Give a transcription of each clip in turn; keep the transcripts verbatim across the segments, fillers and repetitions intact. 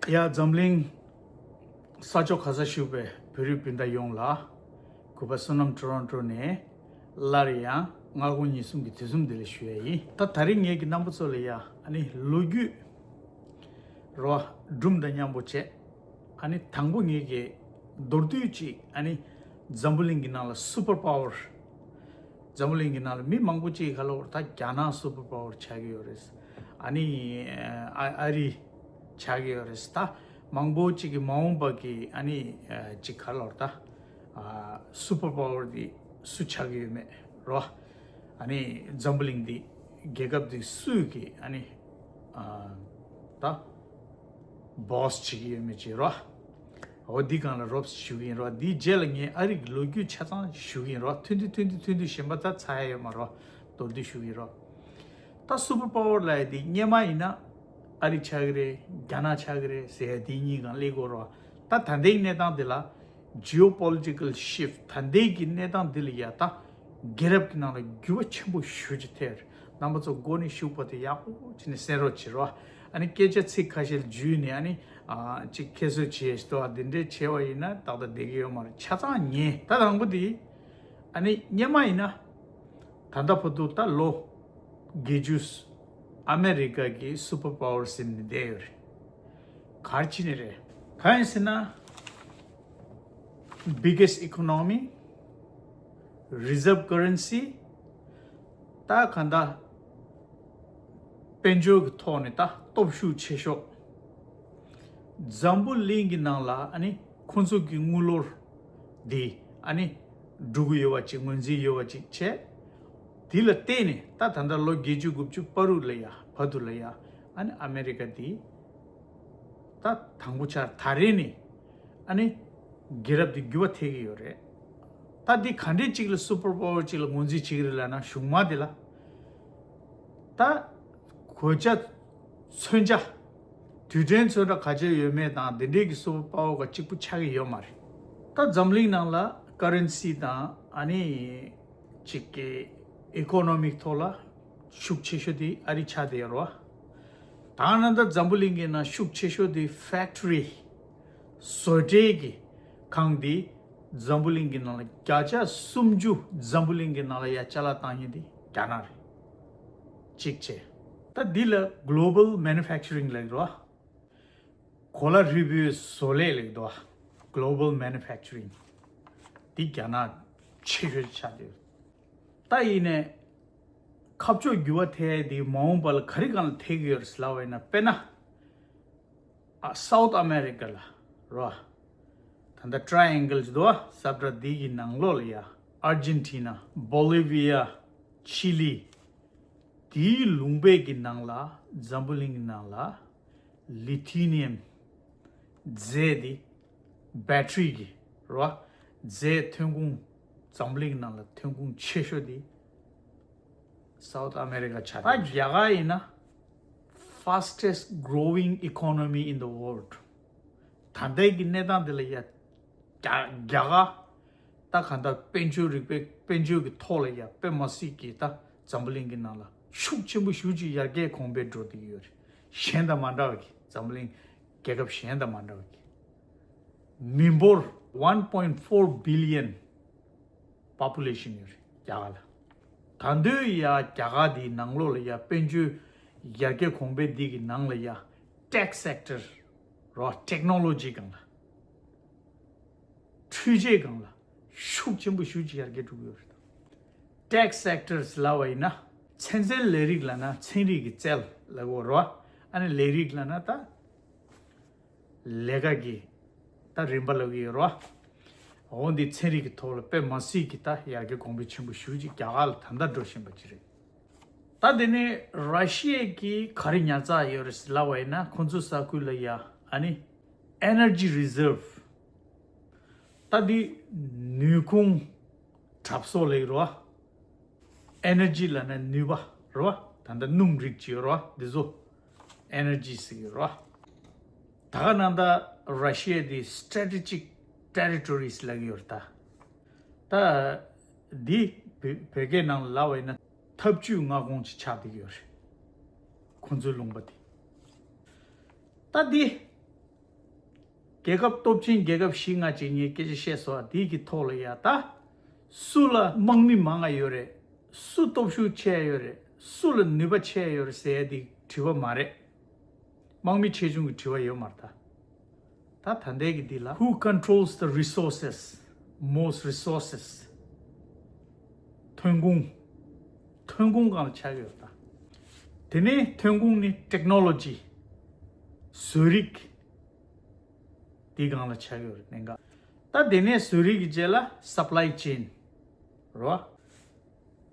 ཡ། འཛམ་གླིང་ས་ཕྱོགས་ག་ས་བཞུགས་པའི་བོད་རིགས་སྤུན་ཟླ་ཡོངས་ལ། གུས་པ་བསོད་ནམས་ཊོ་རོན་ཊོ་ནས་སླར་ཡང་སྔ་དགོང་ཉིན་གསུམ་གྱི་དུས་གསུམ་བདེ་ལེགས་ཞུ་ཡ་ཡིན། ད་ད་རིང་ངེད་ཀྱི་རྣམ་པ་ཚོ་ལ་ཡ་ཨ་ནི་ལོ་རྒྱུས་རོ་སྒྲུང་དང་མཉམ་པོ་བྱས། ཨ་ནི་དང་པོ་ངེད་ཀྱི་མདོར་བསྡུས་ཅིག་ཨ་ནི་འཛམ་བུ་གླིང་གི་ནང་ལ་སུ་པར་པ་ཝར། འཛམ་བུ་གླིང་གི་ནང་ལ་མི་མང་པོ་ཅིག་ག་ལབ་ད་རྒྱ་ནག་སུ་པར་པ་ཝར་ཆགས་ཀྱི་ཡོད་རེད། ཨ་ནི་ཨ་ཨ་རི་ཆགས་ཀྱི་ཡོད་རེད། ད་མང་པོ་ཅིག་གི་མ་འོངས་པ་གི་ཨ་ནི་ཅིག་ག་ལབ་ད་སུ་པར་པ་ཝར་དེ་སུ་ཆགས་ཀྱི་ཡོད་མེད་རོ། ཨ་ནི་འཛམ་བུ་གླིང་འདི་རྒྱལ་ཁབ་འདི་སུས་ཀྱི་ཨ་ནི་ད་བོ་སི་བྱེད་ཀྱི་ཡོད་མེད་ཅིག་རོ། འོ་འདི་སྒང་ལ་རོབ་ཞུ་གི་ཡིན་རོ། འདིའི་རྗེས་ལ་ངས་ཨ་རི་གི་ལོ་རྒྱུས་ཆ་ཚང་ཞུ་གི་ཡིན་རོ། ཐུང་ཐུང་ཐུང་ཐུང་ཐུང་ཐུང་གཞན་པ་ད་ཚར་ཡ་ཡོད་མ་རོ། མདོར་བསྡུས་ཞུ་གི་ཡིན་རོ། ད་སུ་པར་པ་ཝར་ལབ་ཡ་དེ་སྔོན་མ་ཡིན་ན་ཨ་རི་ཆགས་ཀྱི་རེད། རྒྱ་ནག་ཆགས་ཀྱི་རེད་ཟེར་ཡ་དེ་གཉིས་སྒང་སླེབས་དགོས་རོ། ད་ད་ལྟའི་གནས་སྟངས་དེ་ལ་ཇི་ཨོ་པོ་ལི་ཊི་ཀལ་ཤིབ་ཊི། ད་ལྟའི་གི་གནས་སྟངས་འདི་ལ་ཡ་ད་རྒྱལ་རབས་ཀྱི་ནང་ལ་འགྱུར་བ་ཆེན་པོ་ཞེ་པོ་ཅིག་ཐེབས། རྣམ་པ་ཚོ་འགོ་ནས་གཞུག་བར་དུ་ཡག་པོ་བྱས་ནས་གསན་རོགས་བྱེད་རོགས། ཨ་ནི་སྐད་ཆ་ཚིག་ཁ་ཤས་བརྗོད་ནས་ཨ་ནི་ཨ་ཅིག་ཁྱད་གསོད་བྱས་ཤི་ཏོ་འདི་འདྲས་བྱས་པ་ཡིན་ན་ཏག་ཏག་བསྡད་ཀྱི་ཡོད་མ་རེད། ཆ་ཚང་ཉན། ད་དང་པོ་དེ་ཨ་ནི་སྔོན་མ་ཡིན་ན་ད་ལྟ་བར་དུ་ད་ལོ་བརྒྱད་ཅུ་ཨ་མེ་རི་ཀ་གི་སུ་པར་པ་ཝར་ཟིན་ནས་བསྡད་ཡོད་རེད། ག་རེ་བྱས་ནས་རེད། གང་ཡིན་ཟེར་ན། biggest economy, reserve currency, ད་གང་ལྟར་དཔལ་འབྱོར་གྱི་ཐོག་ནས་ད་སྟོབས་ཤུགས་ཆེ་ཤོས། འཛམ་བུ་གླིང་གི་ནང་ལ་ཨ་ནི་ཁོང་ཚོ་གི་དངུལ་ལོར་འདི་ཨ་ནི་འགྲོ་གི་ཡོད་པ་ཅིག་ངོས་འཛིན་ཡོད་པ་ཅིག་བྱས། འདི་ལ་བརྟེན་ནས་ད་ད་ལྟ་ལོ་བརྒྱད་ཅུ་དགུ་བཅུ་བར་དུ་ལ་ཡ་བར་དུ་ལ་ཡ་ཨ་ནི་ཨ་མེ་རི་ཀ་འདི་ད་དང་པོ་ཆར་ད་རེས་ནས་ཨ་ནི་རྒྱལ་རབས་འདི་འགྱུར་བ་ཐེབས་ཀྱི་ཡོད་རེད། ད་འདི་ག་འདྲས་ཅིག་ལ་སུ་པར་པ་ཝར་ཅིག་ལ་ངོས་འཛིན་བྱེད་ཀྱི་རེད་ལབ་ན། གཞུག་མ་འདི་ལ་ད་གོད་ཆག་མཚོན་ཆ་དུས་དྲན་མཚོན་ཆ་ག་ཚད་ཡོད་མེད་དང་འདི་འདྲས་ཀྱི་སུ་པར་པ་ཝར་གཅིག་པུ་ཆགས་ཀྱི་ཡོད་མ་རེད། ད་འཛམ་གླིང་ནང་ལ་ཀ་རན་སི་དང་ཨ་ནི་ཅིག་གི་ཨི་ཀོ་ནོ་མིག་ཐོག་ལ་ཤུགས་ཆེ་ཤོས་དེ་ཨ་རི་ཆགས་བསྡད་ཡོད་རེད་བ། ད་ནང་ད་འཛམ་བུ་གླིང་གི་ནང་ཤུགས་ཆེ་ཤོས་དེ་ཕེག་ཊི་རི་བཟོ་གྲྭའི་གི་ཁང་དེ་འཛམ་བུ་གླིང་གི་ནང་ལ་བརྒྱ་ཆ་སུམ་ཅུ་འཛམ་བུ་གླིང་གི་ནང་ལ་ཡ་ཅ་ལག་བཏང་མཁན་དེ་རྒྱ་ནག་རེད། གཅིག་བྱས། ད་འདི་ལ་གོ་ལོ་བལ་མེ་ནུ་ཕེག་ཅར་རིང་ལབ་ཀྱི་རེད་བ། གོ་ལ་ཧྲིལ་པོའི་བཟོ་ལས་ལབ་ཀྱི་འདུག་བ། གོ་ལོ་བལ་མེ་ནུ་ཕེག་ཅར་རིང་འདི་རྒྱ་ནག་ཆེ་ཤོས་ཆགས་བསྡད་ཡོད། ད་ཡིན་ནའི་ཁ་ཕྱོགས་འགྱུར་བ་ཐེབས་ཏེ་མ་འོངས་པ་ལ་ག་རེ་སྒང་ལ་ཐེབས་ཀྱི་ཡོད་རེད་ལབ་པ་ཡིན་ན། དཔེར་ན་ཨ་སའུ་ཐི་ཨ་མེ་རི་ཀ་ལ་རོ། ད་ལྟ་ཊ་རའི་ཨེང་གལ་ཟེར་འདུག་བ། ས་བཀྲ་འདི་གི་ནང་ལོགས་ལ་ཡ་ཨར་ཇེན་ཊི་ན། བོ་ལི་བི་ཡ། ཆི་ལི། དེའི་ལུང་པའི་གི་ནང་ལ་འཛམ་བུ་གླིང་གི་ནང་ལ་ལི་ཐི་ནི་ཡམ་རྫས་དེ། བེ་ཊི་རི་གི་རོ། རྫས་ཐོན་ཁུངས། འཛམ་གླིང་ནང་ལ་ཐོན་ཁུངས་ཆེ་ཤོས་དེ་སའུ་ཐི་ཨ་མེ་རི་ཀ་ཆགས། ད་རྒྱ་གར་ཡིན་ན་fastest growing economy in the world། ད་ལྟའི་གི་གནས་སྟངས་འདི་ལ་ཡ་རྒྱ་རྒྱ་གར་ད་གང་ལྟར་དཔལ་འབྱོར་རིག་པའི་དཔལ་འབྱོར་གྱི་ཐོག་ལ་ཡ་དཔེ་མ་སྲིད་ཀྱི་ད་འཛམ་བུ་གླིང་གི་ནང་ལ་ཤུགས་ཆེན་པོ་ཞེ་པོ་ཅིག་ཡར་རྒྱས་གོང་འཕེལ་འགྲོ་བསྡད་ཀྱི་ཡོད་རེད། གཞན་དང་མ་འདྲ་བ་གི་འཛམ་བུ་གླིང་རྒྱལ་ཁབ་གཞན་དང་མ་འདྲ་བ་གི་མི་འབོར་one point four billion population ཡོད་རེད་རྒྱ་གར་ལ། ད་དུང་ཡ་རྒྱ་གར་འདིའི་ནང་ལོགས་ལ་ཡ་དཔལ་འབྱོར་ཡར་རྒྱས་གོང་འཕེལ་འདི་གི་ནང་ལ་ཡ་tech sector རོ། ཊེག་ནོ་ལོ་ཇི་སྒང་ལ། འཕྲུལ་ཆས་སྒང་ལ་ཤུགས་ཆེན་པོ་ཞེ་པོ་ཅིག་ཡར་རྒྱས་འགྲོ་གི་ཡོད་རེད། tech sectors ལབ་པ་ཡིན་ན་ཚན་རྩལ་ལས་རིགས་ལབ་ན་ཚན་རིག་གི་རྩལ་ལབ་དགོས་རེད་བ། ཨ་ནི་ལས་རིགས་ལབ་ན་ད་ལས་ཀ་གི་ད་རིམ་པ་ལབ་ཀྱི་ཡོད་རེད་བ། འོ་འདི་ཚན་རིག་གི་ཐོག་ལ་དཔེ་མ་སྲིད་ཀྱི་ད་ཡར་རྒྱས་གོང་འཕེལ་ཆེན་པོ་ཞེ་པོ་ཅིག་རྒྱ་གར་ལ་ད་ལྟ་འགྲོ་བཞིན་པ་ཅིག་རེད། ད་དེ་ནས་ར་ཤི་ཡ་གིས་ག་རེ་ཉར་ཚགས་ཡོད་རེད་ལབ་པ་ཡིན་ན་ཁོང་ཚོ་ས་ཁུལ་ལ་ཡ་ཨ་ནི་energy reserve། ད་འདི་ནུས་ཁུངས་གྲབས་གསོག་ལབ་ཀྱི་རེད་བ། ཨེ་ནར་ཇི་ལབ་ན་ནུས་པ་རེད་བ། ད་ལྟ་སྣུམ་རིགས་ཅིག་ཡོད་རེད་བ། འདི་ཚོ་ཨེ་ནར་ཇི་ཟེར་གྱི་རེད་བ། ད་ག་ནང་ད་ར་ཤི་ཡ་འདི་strategic territories ལབ་ཀྱི་ཡོད་རེད་ད། ད་འདི་བོད་བོད་སྐད་ནང་ལ་ལབ་པ་ཡིན་ན་འཐབ་ཇུས་མངའ་ཁོངས་ཅིག་ཆགས་བསྡད་ཀྱི་ཡོད་རེད། ཁོང་ཚོའི་ལུང་པ་འདི། ད་འདི་ རྒྱལ་ཁབ་སྟོབས་ཆེན་རྒྱལ་ཁབ་བཞི་ལྔ་ཅིག་ངས་སྐད་ཆ་བཤད་སོང་། དེའི་གི་ཐོག་ལ་ཡ་ད་སུ་ལ་དམག་མི་མང་ང་ཡོད་རེད། སུ་སྟོབས་ཤུགས་ཆེ་ཡོད་རེད། སུ་ལ་ནུས་པ་ཆེ་ཡོད་རེད་ཟེར་ཡ་དེ་དྲི་བ་མ་རེད། དམག་མི་ཆེ་ཆུང་གི་དྲི་བ་ཡོད་མ་རེད་ད། ད་ད་ལྟའི་གི་འདི་ལ། Who controls the resources? Most resources. ཐོན་ཁུངས། ཐོན་ཁུངས་སྒང་ལ་ཆགས་ཡོད་ད། དེ་ནས་ཐོན་ཁུངས་ནི་technology། བཟོ་རིག་དེའི་སྒང་ལ་ཆགས་ཡོད་རེད་གནད་འགག་ད་དེ་ནས་བཟོ་རིག་གི་རྗེས་ལ་supply chain རེད་བ།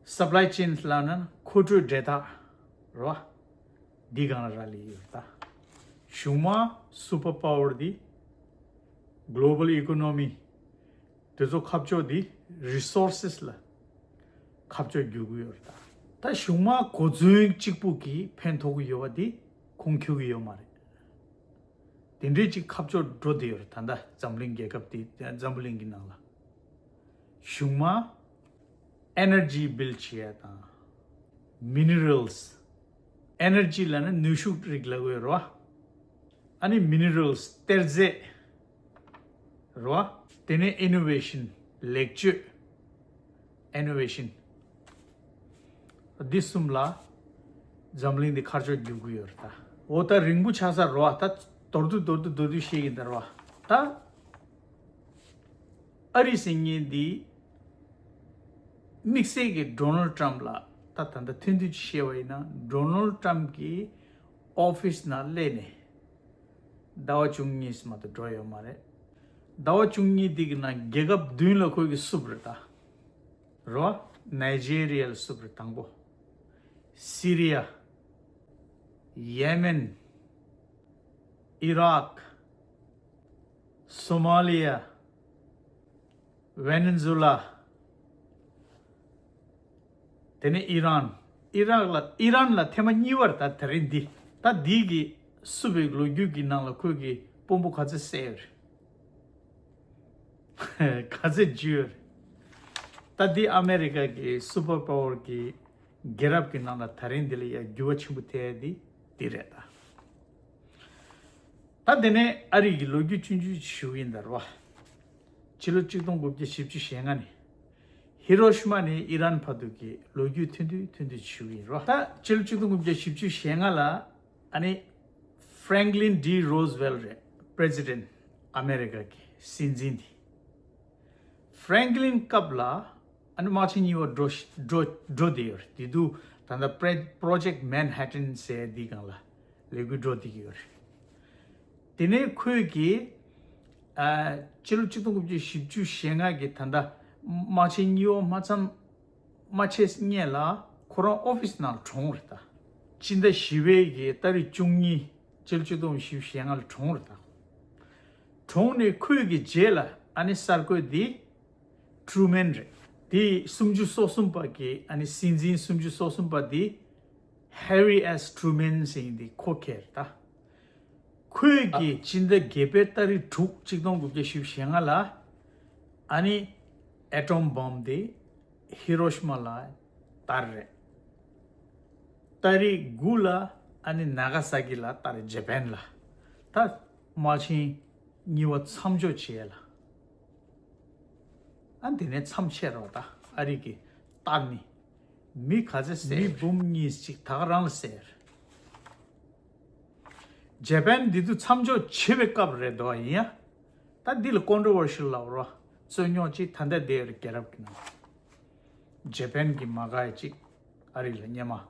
Supply chain ལབ་ན་མཁོ་སྤྲོད་འབྲེལ་ཐག་རེད་བ། འདི་སྒང་ལ་རག་ལས་ཡོད་ད། གཞུང་མང་super power འདི་global economy དེ་ཚོ་ཁ་ཕྱོགས་འདི་resources ལ་ཁ་ཕྱོགས་བསྒྱུར་གི་ཡོད་རེད་ད། ད་གཞུང་མང་གོ་མཚོན་གཅིག་པུ་གིས་ཕན་ཐོགས་གི་ཡོད་པ་འདི་ཁུངས་འཁྱོལ་གི་ཡོད་མ་རེད། དེ་འདྲའི་ཅིག་ཁ་ཕྱོགས་འགྲོ་བསྡད་ཡོད་རེད་ད་ལྟ་འཛམ་གླིང་རྒྱལ་ཁབ་དེ་འཛམ་བུ་གླིང་གི་ནང་ལ། གཞུང་མང་energy build བྱེད་ཡ་དང་། Minerals། Energy ལབ་ན་ནུས་ཤུགས་རིགས་ལབ་དགོས་རེད་བ། ཨ་ནི་minerals གཏེར་རྫས་རེད་བ། དེ་ནས་innovation ལེགས་བཅོས། Innovation འདི་གསུམ་ལ་འཛམ་གླིང་འདི་ཁ་ཕྱོགས་བསྒྱུར་གྱི་ཡོད་རེད་ད། འོ་ད་རིང་པོ་ཆགས་ས་རེད་བ། ད་མདོར་བསྡུས་མདོར་བསྡུས་མདོར་བསྡུས་བཤད་ཀྱིན་ད་རེད་བ། ད་ཨ་རི་ཟེར་མཁན་འདི་དམིགས་བསལ་གྱི་Donald Trump ལ་ད་ད་ལྟ་ཐུང་ཐུང་ཅིག་བཤད་པ་ཡིན་ན། Donald Trump གི་office ནང་སླེབས་ནས་ཟླ་བ་བཅུ་གཉིས་མ་གཏོགས་འགྲོ་ཡོད་མ་རེད། ཟླ་བ་བཅུ་གཉིས་འདི་གི་ནང་རྒྱལ་ཁབ་བདུན་ལ་ཁོས་ཀྱིས་བསུབས་རེད་ད། རོ། Nigeria ལ་བསུབས་རེད་དང་པོ། Syria། Yemen། Iraq། Somalia། Venezuela། དེ་ནས་ཨི་རན། ཨི་རག་ལ་ཨི་རན་ལ་ཐེངས་མ་གཉིས་པར་ད་དེ་རིང་འདི་ད་འདི་གི་བསུབས་པའི་ལོ་རྒྱུས་ཀྱི་ནང་ལ་ཁོས་ཀྱི་དཔོན་པོ་ག་ཚོད་བསད་ཡོད་རེད། ག་ཚོད་འཇུས་ཡོད་རེད། ད་འདི་ཨ་མེ་རི་ཀ་གི་super power གི་རྒྱལ་རབས་ཀྱི་ནང་ལ་ད་རིང་འདི་ལ་ཡ་འགྱུར་བ་ཆེན་པོ་ཐེབས་ཡ་འདི་འདི་རེད་ད། ད་དེ་ནས་ཨ་རི་གི་ལོ་རྒྱུས་ཆུང་ཆུང་ཞིག་ཞུ་གི་ཡིན་ད་རོ། ཕྱི་ལོ་ཆིག་སྟོང་དགུ་བརྒྱ་བཞི་བཅུ་ཞེ་ལྔ་ནས་ཧི་རོ་ཤི་མ་ནས་ཨི་རན་བར་དུ་གི་ལོ་རྒྱུས་ཐུང་ཐུང་ཐུང་ཐུང་ཞུ་གི་ཡིན་རོ། ད་ཕྱི་ལོ་ཆིག་སྟོང་དགུ་བརྒྱ་བཞི་བཅུ་ཞེ་ལྔ་ལ་ཨ་ནི་Franklin D Roosevelt རེད། President ཨ་མེ་རི་ཀ་གི་སྲིད་འཛིན་དེ། Franklin སྐབས་ལ་ཨ་ནི་དམག་ཆེན་གཉིས་པ་འགྲོ་འགྲོ་འགྲོ་བསྡད་ཡོད་རེད། དེ་དུས་ད་ལྟ་Project Manhattan ཟེར་དེའི་སྒང་ལ་ལས་འགུལ་འགྲོ་བསྡད་ཀྱི་ཡོད་རེད། དེ་ནས་ཁོས་ཀྱིས་ཨ་ཕྱི་ལོ་ཆིག་སྟོང་དགུ་བརྒྱ་བཞི་བཅུ་ཞེ་ལྔ་གི་ད་ལྟ་དམག་ཆེན་གཉིས་པ་མ་ཚང་མ་ཆེ་སྔས་ལ་ཁོ་རང་ཨོ་ཕིས་ནང་གྲོངས་རེད་ད། སྤྱི་ཟླ་བཞི་པའི་གི་ཏ་རིག་བཅུ་གཉིས་ཕྱི་ལོ་ཆིག་སྟོང་དགུ་བརྒྱ་བཞི་བཅུ་ཞེ་ལྔ་ལ་གྲོངས་རེད་ད། གྲོངས་ནས་ཁོས་ཀྱི་རྗེས་ལ་ཨ་ནི་གསར་འགོད་འདི་Truman རེད། དེ་སུམ་ཅུ་སོ་གསུམ་པ་གི་ཨ་ནི་སྲིད་འཛིན་སུམ་ཅུ་སོ་གསུམ་པ་འདི་Harry S Truman ཟེར་མཁན་འདི་ཁོ་ཁེལ་ད། ཁོས་ཀྱི་ཕྱི་ཟླ་བརྒྱད་པའི་ཏ་རིག་དྲུག་ཆིག་སྟོང་དགུ་བརྒྱ་བཞི་བཅུ་ཞེ་ལྔ་ལ་ཨ་ནི་atom bomb དེ་ཧི་རོ་ཤི་མ་ལ་བཏང་རེད། ཏ་རིག་དགུ་ལ་ཨ་ནི་ནཱ་ག་ས་ཀི་ལ་བཏང་རེད། ཇ་པན་ལ། ད་དམག་ཆེན་གཉིས་པ་མཚམས་འཇོག་བྱས་ལ། ཨ་འདི་ནས་མཚམས་ཆད་རོགས་ད། ཨ་རི་གི་ཏཱ་ནི་མི་ག་ཚད་བསད། མི་འབུམ་གཉིས་ཅིག་ད་ག་རང་ལ་བསད། ཇ་པན་འདི་དུས་མཚམས་འཇོག་བྱེད་པའི་སྐབས་རེད་དོ་ཡིན་ཡ། ད་འདི་ལ་controversial ལབ་རོ། རྩོད་རྙོག་ཅིག་ད་ལྟ་བསྡད་ཡོད་རེད་རྒྱལ་རབས་ཀྱི་ནང་། ཇ་པན་གྱི་མ་དགའ་ཡ་ཅིག་ཨ་རི་ལ་སྔོན་མ།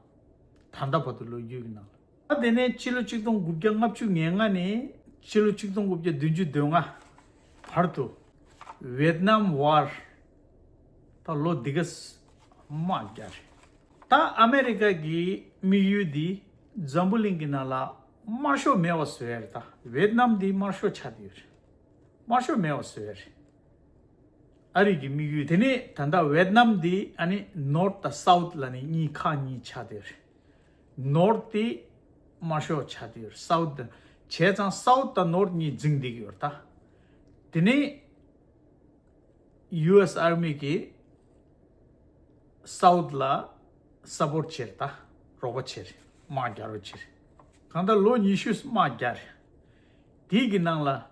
ད་ལྟ་བར་དུ་ལོ་རྒྱུས་ཀྱི་ནང་ལ། ད་དེ་ནས་ཕྱི་ལོ་ཆིག་སྟོང་དགུ་བརྒྱ་ལྔ་བཅུ་ང་ལྔ་ནས་ཕྱི་ལོ་ཆིག་སྟོང་དགུ་བརྒྱ་བདུན་ཅུ་དོན་ལྔ་བར་དུ་Vietnam War ད་ལོ་འདི་ག་དམག་རྒྱག་རེད། ད་ཨ་མེ་རི་ཀ་གི་དམིགས་ཡུལ་འདི་འཛམ་བུ་གླིང་གི་ནང་ལ་དམར་ཤོག་མེད་པ་བཟོ་ཡ་རེད་ད། ཝེད་ནམ་འདི་དམར་ཤོག་ཆགས་བསྡད་ཡོད་རེད། དམར་ཤོག་མེད་པ་བཟོ་ཡ་རེད། ཨ་རི་གི་དམིགས་ཡུལ། དེ་ནས་ད་ལྟ་ཝེད་ནམ་འདི་ཨ་ནི་North དང་South ལ་ནི་གཉིས་ཁག་གཉིས་ཆགས་བསྡད་ཡོད་རེད། North དེ་དམར་ཤོག་ཆགས་བསྡད་ཡོད་རེད། South དང་བྱས་ཙང་South དང་North གཉིས་འཛིང་བསྡད་ཀྱི་ཡོད་རེད་ད། དེ་ནས་ཡུ་ཨེས་ཨར་མི་གིས་South ལ་support བྱེད་རེད་ད། རོགས་པ་བྱེད་རེད། དམག་རྒྱག་རོགས་བྱེད་རེད། གང་ལྟར་ལོ་ཉི་ཤུ་དམག་རྒྱག་རེད། དེའི་གི་ནང་ལ་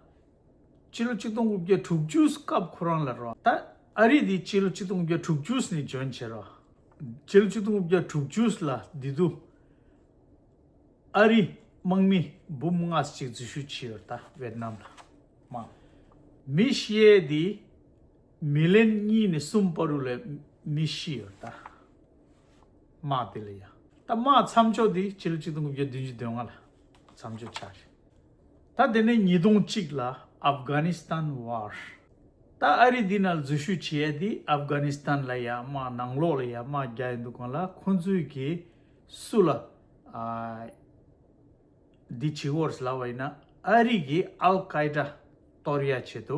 ཕྱི་ལོ་ཆིག་སྟོང་དགུ་བརྒྱ་དྲུག་ཅུ་སྐབས་ཁོ་རང་ལ་རོ། ད་ཨ་རི་འདི་ཕྱི་ལོ་ཆིག་སྟོང་དགུ་བརྒྱ་དྲུག་ཅུ་ནས་འཇོན་བྱས་རོ། ཕྱི་ལོ་ཆིག་སྟོང་དགུ་བརྒྱ་དྲུག་ཅུ་ལ་འདི་དུ་ཨ་རི་དམག་མི་འབུམ་ལྔ་ཅིག་འཛུལ་ཞུགས་བྱས་ཡོད། ད་ཝེད་ནམ་ལ་མ་མི་ཤི་ཡས་འདི་མི་ལན་གཉིས་ནས་གསུམ་བར་དུ་ལ་མི་ཤི་ཡོད། ད་དམག་དེ་ལ་ཡ། ད་དམག་མཚམས་འཇོག་དེ་ཕྱི་ལོ་ཆིག་སྟོང་དགུ་བརྒྱ་བདུན་ཅུ་དོན་ལྔ་ལ་མཚམས་འཇོག་ཆགས་རེད། ད་དེ་ནས་ཉིས་སྟོང་གཅིག་ལ་ཨབ་གྷ་ནི་སི་ཐན་ཝར། ད་ཨ་རི་འདི་ནང་འཛུལ་ཞུགས་བྱེད་ཡས་དེ་ཨབ་གྷ་ནི་སི་ཐན་ལ་ཡ་དམག་ནང་ལོགས་ལ་ཡ་དམག་རྒྱག་ཡོད་འདུག་གང་ལ་ཁོང་ཚོས་ཀྱི་སུ་ལ་ཨ། འདི་བྱེད་དགོས་ལབ་པ་ཡིན་ན་ཨ་རི་གིས་ཨལ་ཀའི་ཌ་གཏོར་ཡ་ཆེད་དུ་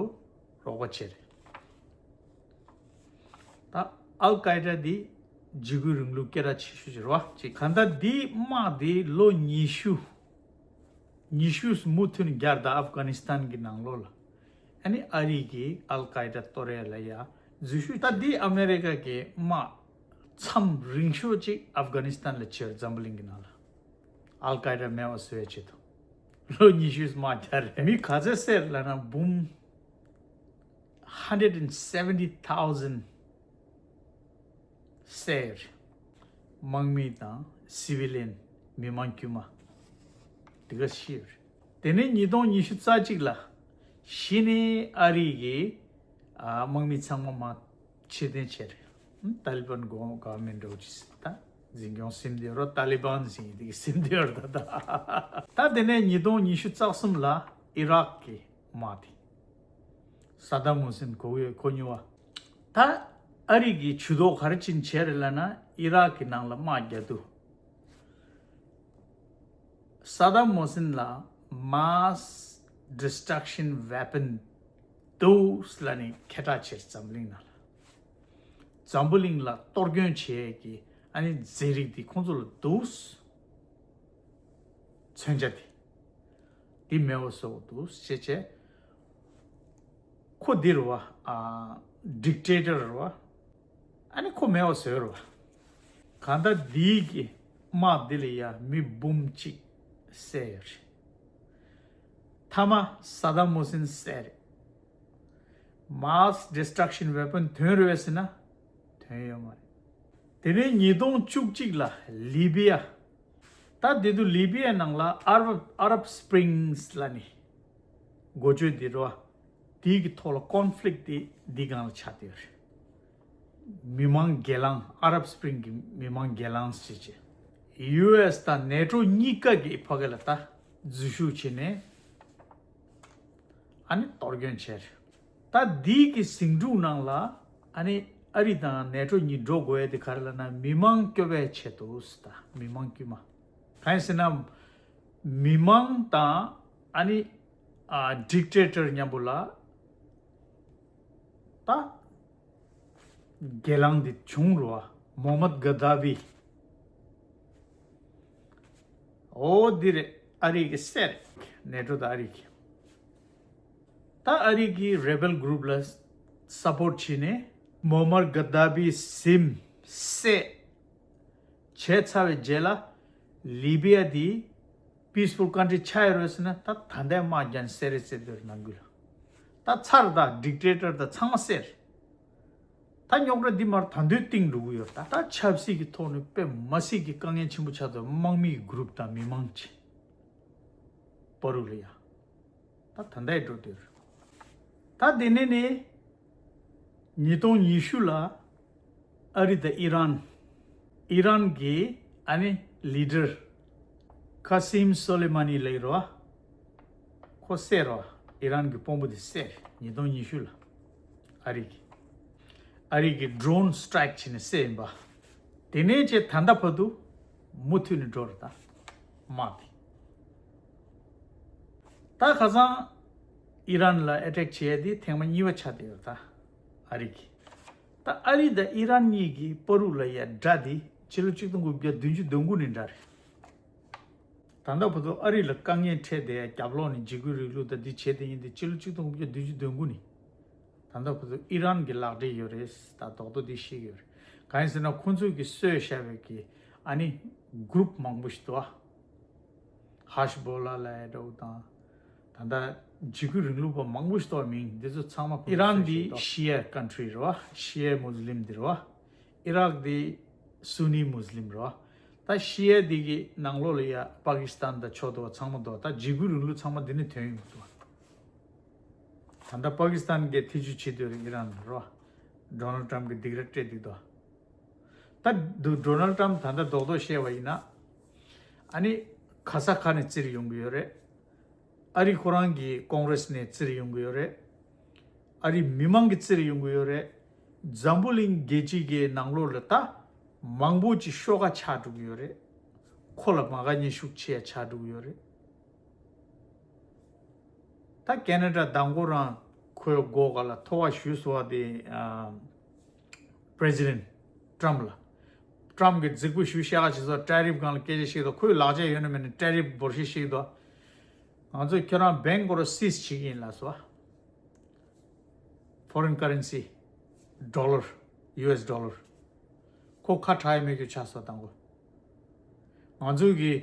རོགས་པ་བྱས་རེད། ད་ཨལ་ཀའི་ཌ་འདི་འཇིགས་སྐུལ་རིང་ལུགས་སྐད་གྲགས་ཆེ་ཤོས་ཅིག་རེད་བ། ཅིག་གང་ལྟར་འདི་དམག་འདི་ལོ་ཉི་ཤུ་ཉི་ཤུ་མུ་མཐུད་ནས་རྒྱག་ད་ཨབ་གྷ་ནི་སི་ཐན་གྱི་ནང་ལོགས་ལ་ཨ་ནི་ཨ་རི་གིས་ཨལ་ཀའི་ཌ་གཏོར་ཡ་ལ་ཡ་འཛུལ་ཞུགས། ད་འདི་ཨ་མེ་རི་ཀ་གི་དམག་མཚམས་རིང་ཤོས་ཅིག་ཨབ་གྷ་ནི་སི་ཐན་ལ་བྱས་འཛམ་བུ་གླིང་གི་ནང་ལ། ཨལ་ཀའི་ཌ་མེད་པ་བཟོ་ཡ་ཆེད་དུ་ལོ་ཉི་ཤུ་དམག་རྒྱག་རེད། མི་ག་ཚོད་བསད་ལབ་ན་འབུམ་hundred and seventy thousand བསད་ཡོད་རེད། དམག་མི་དང་སི་བི་ལི་ཡན་མི་མང་དཀྱུས་མ་དེ་ག་ཤི་ཡོད་རེད། དེ་ནས་ཉིས་སྟོང་ཉི་ཤུ་རྩ་གཅིག་ལ་གཞི་ནས་ཨ་རི་གི་ཨ་དམག་མི་ཚང་མ་མར་ཕྱིར་འཐེན་བྱས་རེད། ཧུམ། ཏཱ་ལི་བན་གོ་ག་མེན་འདྲ་བོ་ཅིག་ད་འཛིན་སྐྱོང་ཟིན་བསྡད་ཡོད་རེད། ཏཱ་ལི་བན་ཟིན་དེ་གི་ཟིན་བསྡད་ཡོད་རེད། ད་ད་ད་དེ་ནས་ཉིས་སྟོང་ཉི་ཤུ་རྩ་གསུམ་ལ་ཨི་རག་གི་དམག་དེ། ས་དཱམ་ཧུ་སེན་གོ་ཡོད་གོ་མྱོང་བ། ད་ཨ་རི་གི་ཇུས་གཏོགས་ག་རེ་བྱས་ནས་བྱས་རེད་ལབ་ན་ཨི་རག་གི་ནང་ལ་དམག་རྒྱག་དུས། ས་དཱམ་ཧུ་སེན་ལ་mass destruction weapon འདུག་ལབ་ནས་ཁྱབ་བསྒྲགས་བྱས། འཛམ་གླིང་ནང་ལ་འཛམ་བུ་གླིང་ལ་གཏོར་སྐྱོན་བྱེད་ཀྱི་ཨ་ནི་རྫས་རིགས་འདི་ཁོང་ཚོ་ལ་འདུག་མཚོན་ཆ་དེ་འདི་མེད་པ་བཟོ་དགོས་འདུག་ཅེས་བྱས། ཁོ་འདི་རེད་བ། ཨ། dictator རེད་བ། ཨ་ནི་ཁོ་མེད་པ་བཟོས་རེད་བ། གང་ལྟར་འདིའི་གི་དམག་འདི་ལ་ཡ་མི་འབུམ་གཅིག་བསད་ཡོད་རེད། མཐའ་མ་ས་དཱམ་ཧུ་སེན་བསད་རེད། mass destruction weapon ཐོན་རེད་བས་ཟེར་ན་ཐོན་ཡོད་མ་རེད། དེ་ནས་ཉིས་སྟོང་བཅུ་གཅིག་ལ་ལི་བི་ཡ། ད་དེ་དུས་ལི་བི་ཡ་ནང་ལ་ཨ་རབ་ཨ་རབ་སི་པི་རིང་ལབ་ནས་འགོ་བརྗོད་འདི་རོ། དེའི་གི་ཐོག་ལ་ཀོན་ཕི་ལིག་དེ་འདི་སྒང་ལ་ཆགས་བསྡད་ཡོད་རེད། མི་མང་སྒེར་ལངས། ཨ་རབ་སི་པི་རིང་གི་མི་མང་སྒེར་ལངས་ཞེས་བྱས། ཡུ་ཨེས་དང་ནེ་ཊོ་གཉིས་ཀ་གི་ཕ་གི་ལ་ད་འཛུལ་ཞུགས་བྱས་ནས་ཨ་ནི་གཏོར་སྐྱོན་བྱས་རེད། ད་འདི་གི་ཟིང་འཁྲུག་ནང་ལ་ཨ་ནི་ཨ་རི་དང་ནེ་ཊོ་གཉིས་འགྲོ་དགོས་ཡ་དེ་ག་རེ་ལབ་ན་མི་མང་སྐྱོབ་པའི་ཆེད་དུ་ཟེར། ད་མི་མང་དཀྱུས་མ་གང་ཡིན་ཟེར་ན་མི་མང་དང་ཨ་ནི་ཨ་ཌིག་ཊེ་ཊར་མཉམ་པོ་ལ་ད་སྒེར་ལངས་འདི་བྱུང་རེད་བ། མོ་མད་ག་དཱ་ཕི། འོ་འདི་རེད། ཨ་རི་གི་བསད་རེད། ནེ་ཊོ་དང་ཨ་རི་གི། ད་ཨ་རི་གི་རེ་བེལ་གུ་རུབ་ལ་སབ་པོར་ཊི་བྱས་ནས་མོ་མར་ག་དཱ་ཕི་ཟིན་བསད་བྱས་ཚར་བའི་རྗེས་ལ་ལི་བི་ཡ་དེ་པིས་ཕུལ་ཀན་ཊི་རི་ཆགས་ཡོད་རེད་ཟེར་ན་ད་ད་ལྟའི་དམག་རྒྱག་ནས་བསད་རེད་བསད་འདོད་རེད་ནང་ཁུལ་ལ། ད་ཚར་ད་ཌིག་ཊེ་ཊར་ད་ཚང་མ་བསད་རེད། ད་རྙོག་དྲ་འདི་མར་ད་འདོད་གཏིང་འགྲོ་གི་ཡོད། ད་ད་ཆབ་སྲིད་ཀྱི་ཐོག་ནས་དཔེ་མ་སྲིད་ཀྱི་དཀའ་ངལ་ཆེན་པོ་ཆགས་འདུག་དམག་མིའི་གུ་རུབ་དང་མི་མང་ཆེ་བ་རུ་ལ་ཡ། ད་ད་ལྟའི་འགྲོ་དུས་ད་དེ་ནས་ནས་ཉིས་སྟོང་ཉི་ཤུ་ལ་ཨ་རི་དང་ཨི་རན། ཨི་རན་གྱི་ཨ་ནི་ལི་ཌར་ཁ་སིམ་སོ་ལེ་མ་ནི་ལབ་ཀྱི་རེད་བ། ཁོ་བསད་རེད་བ། ཨི་རན་གྱི་དཔོན་པོ་དེ་བསད་རེད། ཉིས་སྟོང་ཉི་ཤུ་ལ་ཨ་རི་གི་ཨ་རི་གི་ཌོ་རོན་སི་ཊ་རའིཀ་བྱས་ནས་བསད་ཡིན་པ། དེ་ནས་བྱས་ད་ལྟ་བར་དུ་མུ་མཐུད་ནས་འགྲོ་རེད་ད། དམག་དེ། ད་ཁ་སང་ཨི་རན་ལ་ཨེ་ཊེག་བྱས་ཏེ་ཐེངས་མ་གཉིས་པ་ཆགས་བསྡད་ཡོད་ད། ཨ་རི་གི། ད་ཨ་རི་དང་ཨི་རན་གཉིས་ཀྱི་བར་དུ་ལ་ཡ་དགྲ་དེ་ཕྱི་ལོ་ཆིག་སྟོང་དགུ་བརྒྱ་བདུན་ཅུ་དོན་དགུ་ནས་འདྲ་རེད། ད་ལྟ་བར་དུ་ཨ་རི་ལ་དཀའ་ངལ་འཕྲད་དེ་རྒྱབ་ལོགས་ནས་འཇིགས་སྐུལ་རིང་ལུགས་དང་འདི་བྱས་དེ་ཡིན་དེ་ཕྱི་ལོ་ཆིག་སྟོང་དགུ་བརྒྱ་བདུན་ཅུ་དོན་དགུ་ནས། ད་ལྟ་བར་དུ་ཨི་རན་གྱི་ལག་འབྲེལ་ཡོད་རེད། ད་རྡོག་རྡོག་འདི་ཤེས་ཀྱི་ཡོད་རེད། གང་ཡིན་ཟེར་ན་ཁོང་ཚོས་ཀྱི་གསོས་བཞག་པའི་གི་ཨ་ནི་གུ་རུབ་མང་པོ་ཞིག་འདུག་ཨ། ཧ་ཤི་བྷོ་ལ་ལབ་ཡ་འདྲ་བོ་དང་། ད་ལྟ་འཇིགས་སྐུལ་རིང་ལུགས་པ་མང་པོ་ཞིག་གཏོགས་མིང་འདི་ཚོ་ཚང་མ་ཁོ་ཚོས་ཨི་རན་འདི་ཤི་ཡ་ཀན་ཊི་རི་རེད་བ། ཤི་ཡ་མུ་སི་ལིམ་འདི་རེད་བ། ཨི་རག་འདི་སུ་ནི་མུ་སི་ལིམ་རེད་བ། ད་ཤི་ཡ་འདི་གི་ནང་ལོགས་ལ་ཡ་པ་ཀི་སི་ཐན་དང་ཕྱོགས་དོ་ཚང་མ་དོ། ད་འཇིགས་སྐུལ་རིང་ལུགས་ཚང་མ་འདི་ནས་ཐོན་ཡོང་གི་འདུག་བ། ད་ལྟ་པ་ཀི་སི་ཐན་གྱི་ཐེ་ཇུས་བྱེད་འདོད་རེད་ཨི་རན་རེད་བ། ཌོ་ནལ་ཊམ་གྱི་སྡིགས་ར་སྤྲད་འདུག་དོ། ད་འདུག་ཌོ་ནལ་ཊམ་ད་ལྟ་རྡོག་རྡོག་བཤད་པ་ཡིན་ན། ཨ་ནི་ག་ས་ག་ནས་བཙིར་ཡོང་གི་ཡོད་རེད། ཨ་རི་ཁོ་རང་གི་ཀོང་རེས་ནས་བཙིར་ཡོང་གི་ཡོད་རེད། ཨ་རི་མི་མང་གིས་བཙིར་ཡོང་གི་ཡོད་རེད། འཛམ་བུ་གླིང་རྒྱལ་སྤྱི་གི་ནང་ལོགས་ལ་ད་མང་པོ་ཅིག་ཤོག་ཁ་ཆགས་འགྲོ་གི་ཡོད་རེད། ཁོ་ལ་མ་དགའ་མཉེས་ཤུགས་ཆེ་ཡ་ཆགས་འགྲོ་གི་ཡོད་རེད། ད་ཁེ་ན་ཌ་མདང་དགོང་རང་ཁོའི་མགོ་སྒང་ལ་ཐོ་བ་གཞུས་སོང་བ་དེ། ཨ། པི་རེ་སི་ཌེན་ཊི་ཊམ་ཕ་ལ། ཊམ་ཕ་གིས་རྫིག་པོ་ཞུ་ཤ་ག་བྱེད་སོང་། ཊེ་རིཕ་སྒང་ལ་སྐད་ཆ་བཤད་འདུག་ཁོའི་ལག་ཆ་ཡོད་ན་མེད་ན་ཊེ་རིཕ་འབོར་ཤེས་བཤད་འདུག་ང་ཚོས་ཁྱོད་རང་བེང་སྐོར་སིས་བྱེད་ཀྱི་ཡིན་ལབ་སོང་། ཕོ་རེན་ཀ་རེན་སི། ཌོ་ལར། ཡུ་ཨེས་ཌོ་ལར། ཁོ་ཁ་གྲག་ཡ་མེད་རྒྱུ་ཆགས་སོང་དང་པོ། ང་ཚོ་གི་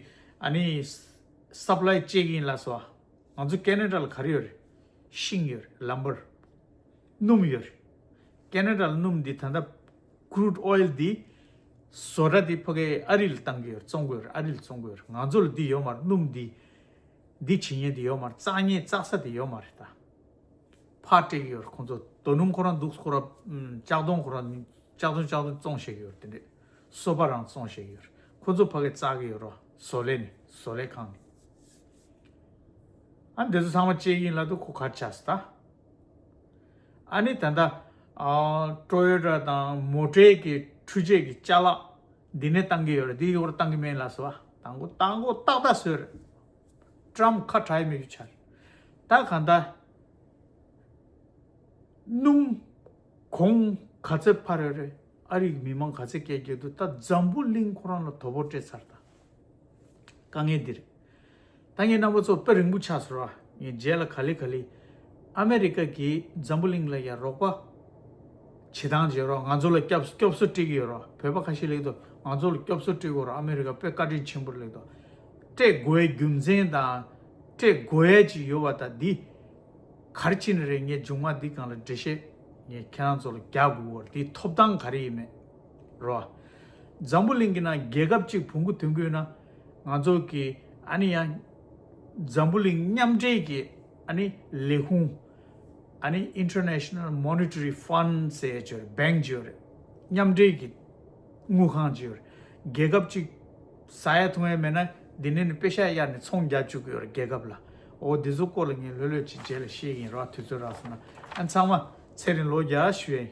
ཨ་ནི་སབ་ལའི་ཅེག་ཡིན་ལབ་སོང་། ང་ཚོ་ཁེ་ན་ཌ་ལ་ག་རེ་ཡོད་རེད། ཤིང་ཡོད་རེད། ལམ་བར། སྣུམ་ཡོད་རེད། ཁེ་ན་ཌ་ལ་སྣུམ་འདི་ད་ལྟ་ཀུ་རུད་ཨོ་ཡིལ་འདི་བཟོ་གྲྭ་འདི་ཕ་གིའི་ཨ་རི་ལ་བཏང་གི་ཡོད་རེད། བཙོང་གི་ཡོད་རེད། ཨ་རི་ལ་བཙོང་གི་ཡོད་རེད། ང་ཚོ་ལ་འདི་ཡོད་མ་རེད། སྣུམ་འདི་འདི་བྱེད་མཁན་འདི་ཡོད་མ་རེད། བཙག་མཁན་བཙག་ས་འདི་ཡོད་མ་རེད་ད། ཕར་སྤྲད་ཀྱི་ཡོད་རེད། ཁོང་ཚོ་རྡོ་སྣུམ་ཁོ་རང་འདུག་ཁོ་རང་ལྕགས་དོང་ཁོ་རང་ལྕགས་དོང་ལྕགས་དོང་བཙོང་བྱེད་ཀྱི་ཡོད་རེད། དེ་འདྲས་སོ་པ་རང་བཙོང་བྱེད་ཀྱི་ཡོད་རེད། ཁོ་ཚོ་ཕ་གིར་བཙག་གི་ཡོད་རེད། བཟོ་ལས་ནས་བཟོ་ལས་ཁང་ནས། ཨ་འདི་ཚོ་ཚང་མ་ཅེག་ཡིན་ལབ་དུས་ཁོ་གར་ཆགས་སོང་ད། ཨ་ནི་ད་ལྟ་ཨ་ཊོ་ཡོ་ཊ་དང་མོ་ཊའི་གི་འཕྲུལ་ཆས་ཀྱི་ཅ་ལག་འདི་ནས་བཏང་གི་ཡོད་རེད། འདི་ཡོད་རེད་བཏང་གི་མེད་ལབ་སོང་བ། དང་པོ་དང་པོ་ཏག་ཏག་བཟོས་རེད། ཊམ་ཕ་ཁ་གྲག་ཡ་མེད་རྒྱུ་ཆགས་རེད། ད་གང་ལྟར་སྣུམ་གོང་ག་ཚད་འཕར་ཡོད་རེད། ཨ་རིའི་མི་མང་ག་ཚད་སྐད་རྒྱག་འདུག་ད་འཛམ་བུ་གླིང་ཁོ་རང་ལ་དོ་ཕོག་སྤྲད་ཚར་ད། དཀའ་ངལ་འདི་རེད། ད་ངས་རྣམ་པ་ཚོ་དཔེ་རིང་པོ་ཆགས་སོང་ར། ངས་རྗེས་ལ་ག་ལེ་ག་ལེ། ཨ་མེ་རི་ཀ་གིས་འཛམ་བུ་གླིང་ལ་ཡ་རོགས་པ་བྱེད་སྟངས་བྱེད་རོགས། ང་ཚོ་ལ་སྐྱོབ་སྐྱོབ་གསོ་སྤྲད་ཀྱི་ཡོད་རོགས། བོད་པ་ཁ་ཤས་ལེགས་འདུག་ང་ཚོ་ལ་སྐྱོབ་གསོ་སྤྲད་དགོས་རོགས། ཨ་མེ་རི་ཀ་དཔེ་བཀའ་དྲིན་ཆེན་པོ་རེད་ལེགས་འདུག་སྤྲད་དགོས་ཡའི་རྒྱུ་མཚན་དང་སྤྲད་དགོས་ཡ་ཅིག་ཡོད་པ་དང་འདི་ག་རེ་བྱས་ནས་རེད། ངས་མཇུག་མ་འདི་སྒང་ལ་འགྲེལ་བཤད་ངས་ཁྱེད་རང་ཚོ་ལ་རྒྱག་དགོས་པ་རེད། འདིའི་ཐོབ་ཐང་ག་རེ་ཡིན་མེད་རོ། འཛམ་བུ་གླིང་གི་ནང་རྒྱལ་ཁབ་ཅིག་བོང་གུ་ཐོན་གྱི་ཡོད་ན་ང་ཚོ་གི་ཨ་ནི་ཡང་འཛམ་བུ་གླིང་མཉམ་འབྲེལ་གྱི་ཨ་ནི་ལས་ཁུངས་ཨ་ནི་International Monetary Fund ཟེར་ཡ་ཅིག་ཡོད་རེད། བེང་ཅིག་ཡོད་རེད། མཉམ་འབྲེལ་གྱི་དངུལ་ཁང་ཅིག་ཡོད་རེད། རྒྱལ་ཁབ་ཅིག་ཟ་ཡ་འཐུང་ཡ་མེད་ན་འདི་ནས་ནི་པེ་ཤག་གཡར་ནས་ཚོང་རྒྱག་བཅུག་གི་ཡོད་རེད་རྒྱལ་ཁབ་ལ། འོ་འདི་ཚོ་སྐོར་ལ་ངས་ལྷོད་ལྷོད་ཅིག་རྗེས་ལ་བཤད་ཀྱི་ཡིན་རོགས། དུས་ཚོད་རག་སོང་ན། ཨ་ཚང་མ་ཚེ་རིང་ལོ་བརྒྱ་ཞུ་ཡ་ཡིན།